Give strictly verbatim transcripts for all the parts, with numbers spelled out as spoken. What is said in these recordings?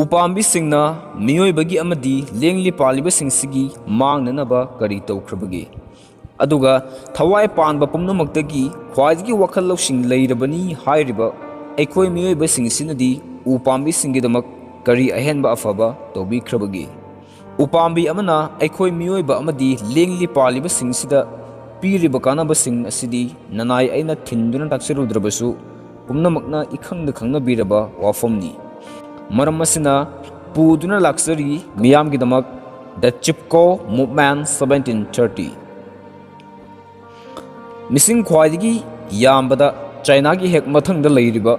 ꯎꯄꯥꯝꯕꯤꯁꯤꯡꯅ ꯃꯤꯑꯣꯏꯕꯒꯤ ꯑꯃꯗꯤ ꯂꯦꯡꯂꯤ ꯄꯥꯜꯂꯤꯕꯁꯤꯡꯁꯤꯒꯤ ꯃꯥꯡꯅꯅꯕ ꯀꯔꯤ ꯇꯧꯈ꯭ꯔꯕꯒꯦ? ꯑꯗꯨꯒ ꯊꯋꯥꯏ ꯄꯥꯟꯕ ꯄꯨꯝꯅꯃꯛꯇꯒꯤ ꯈ꯭ꯋꯥꯏꯗꯒꯤ ꯋꯥꯈꯜ ꯂꯧꯁꯤꯡ ꯂꯩꯔꯕꯅꯤ ꯍꯥꯏꯔꯤꯕ ꯑꯩꯈꯣꯏ ꯃꯤꯑꯣꯏꯕꯁꯤꯡꯁꯤꯅꯗꯤ ꯎ ꯄꯥꯝꯕꯤꯁꯤꯡꯒꯤꯗꯃꯛ ꯀꯔꯤ ꯑꯍꯦꯟꯕ ꯑꯐꯕ ꯇꯧꯕꯤꯈ꯭ꯔꯕꯒꯦ? ꯎꯄꯥꯝꯕꯤ ꯑꯃꯅ ꯑꯩꯈꯣꯏ ꯃꯤꯑꯣꯏꯕ ꯑꯃꯗꯤ ꯂꯦꯡꯂꯤ ꯄꯥꯜꯂꯤꯕꯁꯤꯡꯁꯤꯗ ꯄꯤꯔꯤꯕ ꯀꯥꯟꯅꯕꯁꯤꯡ ꯑꯁꯤꯗꯤ ꯅꯅꯥꯏ ꯑꯩꯅ ꯊꯤꯟꯗꯨꯅ ꯇꯥꯛꯆꯔꯨꯗ꯭ꯔꯕꯁꯨ ꯄꯨꯝꯅꯃꯛꯅ ꯏꯈꯪꯗ ꯈꯪꯅꯕꯤꯔꯕ ꯋꯥꯐꯝꯅꯤ꯫ ꯃꯔꯝ ꯑꯁꯤꯅ ꯄꯨꯗꯨꯅ ꯂꯥꯛꯆꯔꯤ ꯃꯤꯌꯥꯝꯒꯤꯗꯃꯛ The Chipko Movement seventeen thirty꯫ ꯃꯤꯁꯤꯡ ꯈ꯭ꯋꯥꯏꯗꯒꯤ ꯌꯥꯝꯕꯗ ꯆꯥꯏꯅꯥꯒꯤ ꯍꯦꯛ ꯃꯊꯪꯗ ꯂꯩꯔꯤꯕ,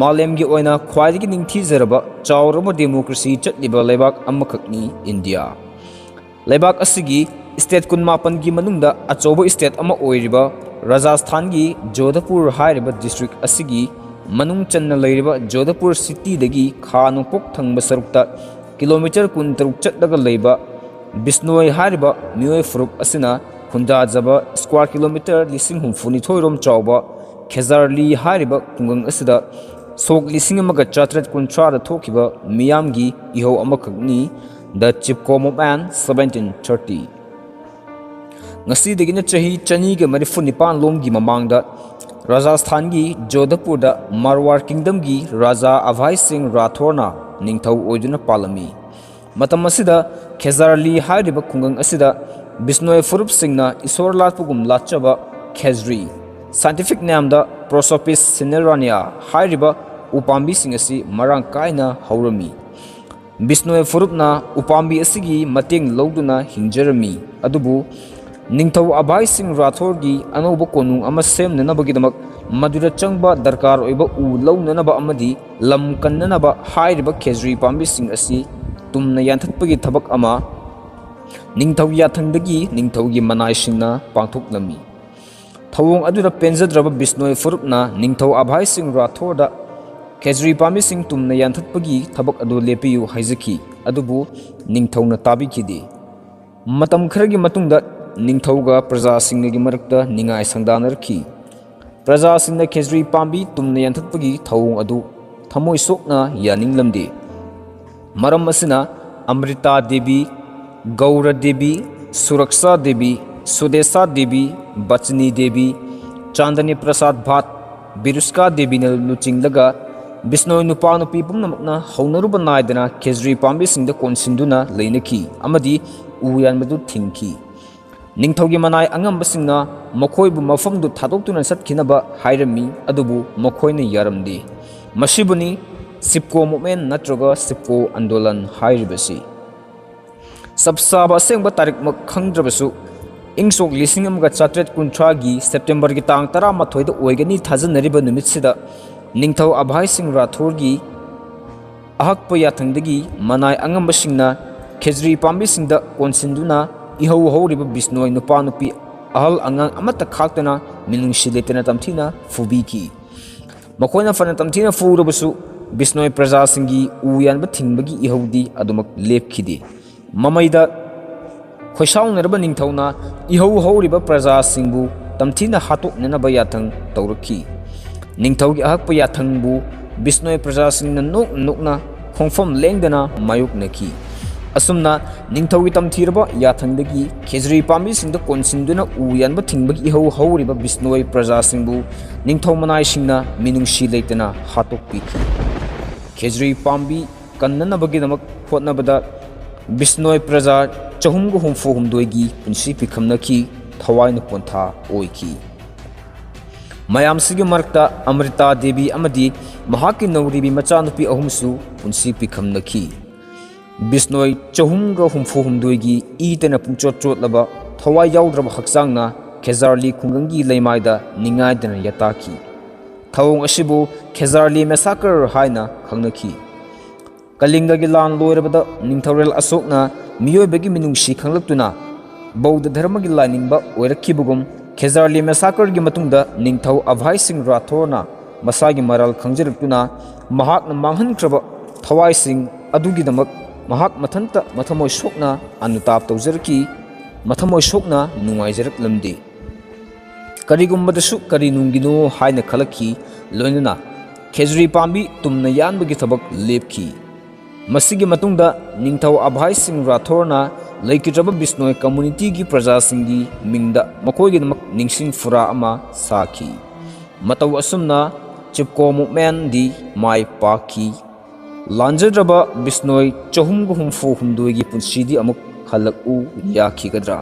ꯃꯥꯂꯦꯝꯒꯤ ꯑꯣꯏꯅ ꯈ꯭ꯋꯥꯏꯗꯒꯤ ꯅꯤꯡꯊꯤꯖꯔꯕ ꯆꯥꯎꯔꯕ ꯗꯦꯃꯣꯀ꯭ꯔꯦꯁꯤ ꯆꯠꯂꯤꯕ ꯂꯩꯕꯥꯛ ꯑꯃꯈꯛꯅꯤ ꯏꯟꯗꯤꯌꯥ꯫ ꯂꯩꯕꯥꯛ ꯑꯁꯤꯒꯤ ꯁ꯭ꯇꯦꯠ ꯀꯨꯟꯃꯥꯄꯟꯒꯤ ꯃꯅꯨꯡꯗ ꯑꯆꯧꯕ ꯁ꯭ꯇꯦꯠ ꯑꯃ ꯑꯣꯏꯔꯤꯕ ꯔꯥꯖꯁꯊꯥꯟꯒꯤ ꯖꯣꯙꯄꯨꯔ ꯍꯥꯏꯔꯤꯕ ꯗꯤꯁꯇ꯭ꯔꯤꯛ ꯑꯁꯤꯒꯤ ꯃꯅꯨꯡ ꯆꯟꯅ ꯂꯩꯔꯤꯕ ꯖꯣꯙꯄꯨꯔ ꯁꯤꯇꯤꯗꯒꯤ ꯈꯥ ꯅꯣꯡꯄꯣꯛ ꯊꯪꯕ ꯁꯔꯨꯛꯇ ꯀꯤꯂꯣꯃꯤꯇꯔ ꯀꯨꯟꯇꯔꯨꯛ ꯆꯠꯂꯒ ꯂꯩꯕ ꯕꯤꯁꯅꯣꯏ ꯍꯥꯏꯔꯤꯕ ꯃꯤꯑꯣꯏ ꯐꯨꯔꯨꯞ ꯑꯁꯤꯅ ꯈꯨꯟꯗꯥꯖꯕ ꯁ꯭ꯀ꯭ꯋꯥꯔ ꯀꯤꯂꯣꯃꯤꯇꯔ ꯂꯤꯁꯤꯡ ꯍꯨꯝꯐꯨꯅꯤꯊꯣꯏ ꯔꯣꯝ ꯆꯥꯎꯕ ꯈꯦꯖꯥꯔꯂꯤ ꯍꯥꯏꯔꯤꯕ ꯈꯨꯡꯒꯪ ꯑꯁꯤꯗ ꯁꯣꯛ ꯂꯤꯁꯤꯡ ꯑꯃꯒ ꯆꯥꯇ꯭ꯔꯦꯠ ꯀꯨꯟꯊ꯭ꯔꯥꯗ ꯊꯣꯛꯈꯤꯕ ꯃꯤꯌꯥꯝꯒꯤ ꯏꯍꯧ ꯑꯃꯈꯛꯅꯤ, The Chipko Movement seventeen thirty꯫ ꯉꯁꯤꯗꯒꯤꯅ ꯆꯍꯤ ꯆꯅꯤꯒ ꯃꯔꯤꯐꯨ ꯅꯤꯄꯥꯟ ꯂꯣꯝꯒꯤ ꯃꯃꯥꯡꯗ ꯔꯥꯖꯁꯊꯥꯟꯒꯤ ꯖꯣꯙꯄꯨꯔꯗ ꯃꯥꯔꯋꯥꯔ ꯀꯤꯡꯗꯝꯒꯤ ꯔꯥꯖꯥ ꯑꯚꯥꯏ ꯁꯤꯡ ꯔꯥꯊꯣꯔꯅ ꯅꯤꯡꯊꯧ ꯑꯣꯏꯗꯨꯅ ꯄꯥꯜꯂꯝꯃꯤ꯫ ꯃꯇꯝ ꯑꯁꯤꯗ ꯈꯦꯖꯥꯔꯂꯤ ꯍꯥꯏꯔꯤꯕ ꯈꯨꯡꯒꯪ ꯑꯁꯤꯗ ꯕꯤꯁꯅꯣꯏ ꯐꯨꯔꯨꯞꯁꯤꯡꯅ ꯏꯁꯣꯔ ꯂꯥꯠꯄꯒꯨꯝ ꯂꯥꯠꯆꯕ ꯈꯦꯖ꯭ꯔꯤ, ꯁꯥꯏꯟꯇꯤꯐꯤꯛ ꯅꯥꯝꯗ Prosopis cinerea ꯍꯥꯏꯔꯤꯕ ꯎꯄꯥꯝꯕꯤꯁꯤꯡ ꯑꯁꯤ ꯃꯔꯥꯡ ꯀꯥꯏꯅ ꯍꯧꯔꯝꯃꯤ꯫ ꯕꯤꯁꯅꯣꯏ ꯐꯨꯔꯨꯞꯅ ꯎꯄꯥꯝꯕꯤ ꯑꯁꯤꯒꯤ ꯃꯇꯦꯡ ꯂꯧꯗꯨꯅ ꯍꯤꯡꯖꯔꯝꯃꯤ꯫ ꯑꯗꯨꯕꯨ ꯅꯤꯡꯊꯧ ꯑꯚꯥꯏ ꯁꯤꯡ ꯔꯥꯊꯣꯔꯒꯤ ꯑꯅꯧꯕ ꯀꯣꯅꯨꯡ ꯑꯃ ꯁꯦꯝꯅꯅꯕꯒꯤꯗꯃꯛ ꯃꯗꯨꯗ ꯆꯪꯕ ꯗꯔꯀꯥꯔ ꯑꯣꯏꯕ ꯎ ꯂꯧꯅꯅꯕ ꯑꯃꯗꯤ ꯂꯝ ꯀꯟꯅꯅꯕ ꯍꯥꯏꯔꯤꯕ ꯈꯦꯖ꯭ꯔꯤ ꯄꯥꯝꯕꯤꯁꯤꯡ ꯑꯁꯤ ꯇꯨꯝꯅ ꯌꯥꯟꯊꯠꯄꯒꯤ ꯊꯕꯛ ꯑꯃ ꯅꯤꯡꯊꯧ ꯌꯥꯊꯪꯗꯒꯤ ꯅꯤꯡꯊꯧꯒꯤ ꯃꯅꯥꯏꯁꯤꯡꯅ ꯄꯥꯡꯊꯣꯛꯂꯝꯃꯤ꯫ ꯊꯧꯑꯣꯡ ꯑꯗꯨꯗ ꯄꯦꯟꯖꯗ꯭ꯔꯕ ꯕꯤꯁꯅꯣꯏ ꯐꯨꯔꯨꯞꯅ ꯅꯤꯡꯊꯧ ꯑꯚꯥꯏ ꯁꯤꯡ ꯔꯥꯊꯣꯔꯗ ꯈꯦꯖ꯭ꯔꯤ ꯄꯥꯝꯕꯤꯁꯤꯡ ꯇꯨꯝꯅ ꯌꯥꯟꯊꯠꯄꯒꯤ ꯊꯕꯛ ꯑꯗꯨ ꯂꯦꯞꯄꯤꯌꯨ ꯍꯥꯏꯖꯈꯤ, ꯑꯗꯨꯕꯨ ꯅꯤꯡꯊꯧꯅ ꯇꯥꯕꯤꯈꯤꯗꯦ꯫ ꯃꯇꯝ ꯈꯔꯒꯤ ꯃꯇꯨꯡꯗ ꯅꯤꯡꯊꯧꯒ ꯄ꯭ꯔꯖꯥꯁꯤꯡꯒꯒꯤ ꯃꯔꯛꯇ ꯅꯤꯡꯉꯥꯏ ꯁꯪꯗꯥꯅꯔꯛꯈꯤ꯫ ꯄ꯭ꯔꯖꯥꯁꯤꯡꯅ ꯈꯦꯖ꯭ꯔꯤ ꯄꯥꯝꯕꯤ ꯇꯨꯝꯅ ꯌꯥꯟꯊꯠꯄꯒꯤ ꯊꯧꯑꯣꯡ ꯑꯗꯨ ꯊꯃꯣꯏ ꯁꯣꯛꯅ ꯌꯥꯅꯤꯡꯂꯝꯗꯦ꯫ ꯃꯔꯝ ꯑꯁꯤꯅ ꯑꯃ꯭ꯔꯤꯇꯥ ꯗꯦꯕꯤ, ꯒꯧꯔ ꯗꯦꯕꯤ, ꯁꯨꯔꯛꯁꯥ ꯗꯦꯕꯤ, ꯁꯨꯗꯦꯁꯥ ꯗꯦꯕꯤ, ꯕꯆꯅꯤ ꯗꯦꯕꯤ, ꯆꯥꯟꯗꯅꯤ ꯄ꯭ꯔꯁꯥꯗ ꯚꯥꯠ, ꯕꯤꯔꯨꯁꯀꯥ ꯗꯦꯕꯤꯅ ꯂꯨꯆꯤꯡꯂꯒ ꯕꯤꯁꯅꯣꯏ ꯅꯨꯄꯥ ꯅꯨꯄꯤ ꯄꯨꯝꯅꯃꯛꯅ ꯍꯧꯅꯔꯨꯕ ꯅꯥꯏꯗꯅ ꯈꯦꯖ꯭ꯔꯤ ꯄꯥꯝꯕꯤꯁꯤꯡꯗ ꯀꯣꯟꯁꯤꯟꯗꯨꯅ ꯂꯩꯅꯈꯤ ꯑꯃꯗꯤ ꯎ ꯌꯥꯟꯕꯗꯨ ꯊꯤꯡꯈꯤ꯫ ꯅꯤꯡꯊꯧꯒꯤ ꯃꯅꯥꯏ ꯑꯉꯝꯕꯁꯤꯡꯅ ꯃꯈꯣꯏꯕꯨ ꯃꯐꯝꯗꯨ ꯊꯥꯗꯣꯛꯇꯨꯅ ꯆꯠꯈꯤꯅꯕ ꯍꯥꯏꯔꯝꯃꯤ, ꯑꯗꯨꯕꯨ ꯃꯈꯣꯏꯅ ꯌꯥꯔꯝꯗꯦ꯫ ꯃꯁꯤꯕꯨꯅꯤ ꯁꯤꯞꯀꯣ ꯃꯨꯚꯃꯦꯟ ꯅꯠꯇ꯭ꯔꯒ ꯁꯤꯞꯀꯣ ꯑꯟꯗꯣꯂꯟ ꯍꯥꯏꯔꯤꯕꯁꯤ꯫ ꯆꯞ ꯆꯥꯕ ꯑꯁꯦꯡꯕ ꯇꯥꯔꯤꯛꯃꯛ ꯈꯪꯗ꯭ꯔꯕꯁꯨ, ꯏꯪ ꯁꯣꯛ ꯂꯤꯁꯤꯡ ꯑꯃꯒ ꯆꯥꯇ꯭ꯔꯦꯠ ꯀꯨꯟꯊ꯭ꯔꯥꯒꯤ ꯁꯦꯞꯇꯦꯝꯕꯔꯒꯤ ꯇꯥꯡ ꯇꯔꯥꯃꯥꯊꯣꯏꯗ ꯑꯣꯏꯒꯅꯤ ꯊꯥꯖꯅꯔꯤꯕ ꯅꯨꯃꯤꯠꯁꯤꯗ ꯅꯤꯡꯊꯧ ꯑꯚꯥꯏ ꯁꯤꯡ ꯔꯥꯊꯣꯔꯒꯤ ꯑꯍꯛꯄ ꯌꯥꯊꯪꯗꯒꯤ ꯃꯅꯥꯏ ꯑꯉꯝꯕꯁꯤꯡꯅ ꯈꯦꯖ꯭ꯔꯤ ꯄꯥꯝꯕꯤꯁꯤꯡꯗ ꯀꯣꯟꯁꯤꯟꯗꯨꯅ ꯏꯍꯧ ꯍꯧꯔꯤꯕ ꯕꯤꯁꯅꯣꯏ ꯅꯨꯄꯥ ꯅꯨꯄꯤ, ꯑꯍꯜ ꯑꯉꯥꯡ ꯑꯃꯠꯇ ꯈꯥꯛꯇꯅ ꯃꯤꯅꯨꯡꯁꯤ ꯂꯩꯇꯅ ꯇꯝꯊꯤꯅ ꯐꯨꯕꯤꯈꯤ꯫ ꯃꯈꯣꯏꯅ ꯐꯅ ꯇꯝꯊꯤꯅ ꯐꯨꯔꯕꯁꯨ, ꯕꯤꯁꯅꯣꯏ ꯄ꯭ꯔꯖꯥꯁꯤꯡꯒꯤ ꯎ ꯌꯥꯟꯕ ꯊꯤꯡꯕꯒꯤ ꯏꯍꯧꯗꯤ ꯑꯗꯨꯃꯛ ꯂꯦꯞꯈꯤꯗꯦ꯫ ꯃꯃꯩꯗ ꯈꯣꯏꯁꯥꯎꯅꯔꯕ ꯅꯤꯡꯊꯧꯅ ꯏꯍꯧ ꯍꯧꯔꯤꯕ ꯄ꯭ꯔꯖꯥꯁꯤꯡꯕꯨ ꯇꯝꯊꯤꯅ ꯍꯥꯠꯇꯣꯛꯅꯅꯕ ꯌꯥꯊꯪ ꯇꯧꯔꯛꯈꯤ꯫ ꯅꯤꯡꯊꯧꯒꯤ ꯑꯍꯛꯄ ꯌꯥꯊꯪꯕꯨ ꯕꯤꯁꯅꯣꯏ ꯄ꯭ꯔꯖꯥꯁꯤꯡꯅ ꯅꯣꯛꯅ ꯅꯣꯛꯅ ꯈꯣꯡꯐꯝ ꯂꯦꯡꯗꯅ ꯃꯥꯌꯣꯛꯅꯈꯤ꯫ ꯑꯁꯨꯝꯅ ꯅꯤꯡꯊꯧꯒꯤ ꯇꯝꯊꯤꯔꯕ ꯌꯥꯊꯪꯗꯒꯤ ꯈꯦꯖ꯭ꯔꯤ ꯄꯥꯝꯕꯤꯁꯤꯡꯗ ꯀꯣꯟꯁꯤꯟꯗꯨꯅ ꯎ ꯌꯥꯟꯕ ꯊꯤꯡꯕꯒꯤ ꯏꯍꯧ ꯍꯧꯔꯤꯕ ꯕꯤꯁꯅꯣꯏ ꯄ꯭ꯔꯖꯥꯁꯤꯡꯕꯨ ꯅꯤꯡꯊꯧ ꯃꯅꯥꯏꯁꯤꯡꯅ ꯃꯤꯅꯨꯡꯁꯤ ꯂꯩꯇꯅ ꯍꯥꯠꯇꯣꯛꯄꯤꯈꯤ꯫ ꯈꯦꯖ꯭ꯔꯤ ꯄꯥꯝꯕꯤ ꯀꯟꯅꯅꯕꯒꯤꯗꯃꯛ ꯍꯣꯠꯅꯕꯗ ꯕꯤꯁꯅꯣꯏ ꯄ꯭ꯔꯖꯥ ꯆꯍꯨꯝꯒ ꯍꯨꯝꯐꯨ ꯍꯨꯝꯗꯣꯏꯒꯤ ꯄꯨꯟꯁꯤ ꯄꯤꯈꯝꯅꯈꯤ, ꯊꯋꯥꯏꯅ ꯄꯣꯟꯊꯥ ꯑꯣꯏꯈꯤ꯫ ꯃꯌꯥꯝꯁꯤꯒꯤ ꯃꯔꯛꯇ ꯑꯃ꯭ꯔꯤꯇꯥ ꯗꯦꯕꯤ ꯑꯃꯗꯤ ꯃꯍꯥꯛꯀꯤ ꯅꯧꯔꯤꯕꯤ ꯃꯆꯥꯅꯨꯄꯤ ꯑꯍꯨꯝꯁꯨ ꯄꯨꯟꯁꯤ ꯄꯤꯈꯝꯅꯈꯤ꯫ ꯕꯤꯁꯅꯣꯏ ꯆꯍꯨꯝꯒ ꯍꯨꯝꯐꯨ ꯍꯨꯝꯗꯣꯏꯒꯤ ꯏꯇꯅ ꯄꯨꯡꯆꯣꯠ ꯆꯣꯠꯂꯕ, ꯊꯋꯥꯏ ꯌꯥꯎꯗ꯭ꯔꯕ ꯍꯛꯆꯥꯡꯅ ꯈꯦꯖꯥꯔꯂꯤ ꯈꯨꯡꯒꯪꯒꯤ ꯂꯩꯃꯥꯏꯗ ꯅꯤꯡꯉꯥꯏꯗꯅ ꯌꯥꯇꯥꯈꯤ꯫ ꯊꯧꯑꯣꯡ ꯑꯁꯤꯕꯨ ꯈꯦꯖꯥꯔꯂꯤ ꯃꯦꯁꯥꯀꯔ ꯍꯥꯏꯅ ꯈꯪꯅꯈꯤ꯫ ꯀꯂꯤꯡꯒꯒꯤ ꯂꯥꯟ ꯂꯣꯏꯔꯕꯗ ꯅꯤꯡꯊꯧꯔꯦꯜ ꯑꯁꯣꯛꯅ ꯃꯤꯑꯣꯏꯕꯒꯤ ꯃꯤꯅꯨꯡꯁꯤ ꯈꯪꯂꯛꯇꯨꯅ ꯕꯧꯗ ꯙꯔꯃꯒꯤ ꯂꯥꯏꯅꯤꯡꯕ ꯑꯣꯏꯔꯛꯈꯤꯕꯒꯨꯝ, ꯈꯦꯖꯥꯔꯂꯤ ꯃꯦꯁꯥꯀꯔꯒꯤ ꯃꯇꯨꯡꯗ ꯅꯤꯡꯊꯧ ꯑꯚꯥꯏ ꯁꯤꯡ ꯔꯥꯊꯣꯔꯅ ꯃꯁꯥꯒꯤ ꯃꯔꯥꯜ ꯈꯪꯖꯔꯛꯇꯨꯅ ꯃꯍꯥꯛꯅ ꯃꯥꯡꯍꯟꯈ꯭ꯔꯕ ꯊꯋꯥꯏꯁꯤꯡ ꯑꯗꯨꯒꯤꯗꯃꯛ ꯃꯍꯥꯛ ꯃꯊꯟꯇ ꯃꯊꯃꯣꯏ ꯁꯣꯛꯅ ꯑꯅꯨꯇꯥꯞ ꯇꯧꯖꯔꯛꯈꯤ, ꯃꯊꯃꯣꯏ ꯁꯣꯛꯅ ꯅꯨꯡꯉꯥꯏꯖꯔꯛꯂꯝꯗꯦ꯫ ꯀꯔꯤꯒꯨꯝꯕꯗꯁꯨ ꯀꯔꯤ ꯅꯨꯡꯒꯤꯅꯣ ꯍꯥꯏꯅ ꯈꯜꯂꯛꯈꯤ, ꯂꯣꯏꯅꯅ ꯈꯦꯖ꯭ꯔꯤ ꯄꯥꯝꯕꯤ ꯇꯨꯝꯅ ꯌꯥꯟꯕꯒꯤ ꯊꯕꯛ ꯂꯦꯞꯈꯤ꯫ ꯃꯁꯤꯒꯤ ꯃꯇꯨꯡꯗ ꯅꯤꯡꯊꯧ ꯑꯚꯥꯏ ꯁꯤꯡ ꯔꯥꯊꯣꯔꯅ ꯂꯩꯈꯤꯗ꯭ꯔꯕ ꯕꯤꯁꯅꯣꯏ ꯀꯝꯃꯨꯅꯤꯇꯤꯒꯤ ꯄ꯭ꯔꯖꯥꯁꯤꯡꯒꯤ ꯃꯤꯡꯗ ꯃꯈꯣꯏꯒꯤꯗꯃꯛ ꯅꯤꯡꯁꯤꯡ ꯐꯨꯔꯥ ꯑꯃ ꯁꯥꯈꯤ꯫ ꯃꯇꯧ ꯑꯁꯨꯝꯅ ꯆꯤꯞꯀꯣ ꯃꯨꯚꯃꯦꯟꯗꯤ ꯃꯥꯏ ꯄꯥꯛꯈꯤ꯫ ꯂꯥꯟꯖꯗ꯭ꯔꯕ ꯕꯤꯁꯅꯣꯏ ꯆꯍꯨꯝꯒ ꯍꯨꯝꯐꯨ ꯍꯨꯝꯗꯣꯏꯒꯤ ꯄꯨꯟꯁꯤꯗꯤ ꯑꯃꯨꯛ ꯍꯜꯂꯛꯎ ꯌꯥꯈꯤꯒꯗ꯭ꯔꯥ?